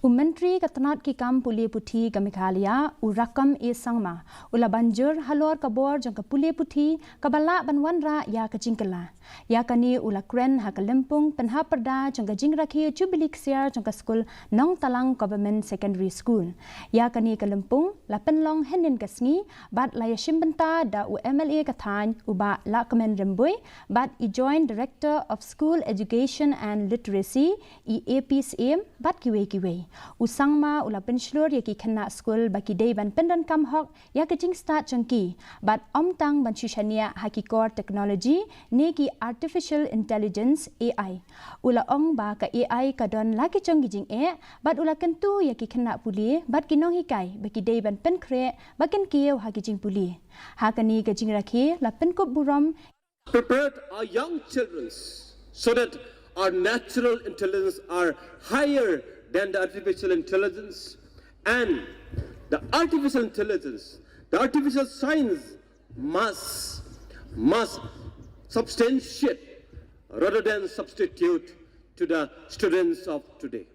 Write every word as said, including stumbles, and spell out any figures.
U Myntri ka tnat ki kam pule puthi ka Meghalaya, u Rakkam A Sangma, u la ban jur halor ka bor jong ka pule puthi kaba lah ban wanrah ïa ka jingkylla. Ïa kane u la kren ha ka lympung pynhap pyrda jong ka jingrakhe Jubilee Ksiar jong ka skul Nongtalang Government Secondary School. Ïa kane ka lympung la pynlong hynnin ka sngi bad la ïashim bynta da u M L A ka thaiñ u Bah Lahkmen Rymbui bad i Joint Director of School Education and Literacy, i A P Syiem bad kiwei kiwei. U Sangma u la pynshlur ïa ki khynnah skul ba ki dei ban pyndonkam hok ïa ka jingstad jong ki bad ym tang ban shu shaniah ha ki kor technology ne ki artificial intelligence, A I. U la ong ba ka A I ka don la ki jong ki jingeh bad u la kyntu ïa ki khynnah pule bad ki nonghikai ba ki dei ban pynkhreh ba kin kiew ha ki jingpule. Ha kane ka jingrakhe la pynkup burom. Prepared our young children so that our natural intelligence are higher than the artificial intelligence, and the artificial intelligence, the artificial science must must substantiate rather than substitute to the students of today.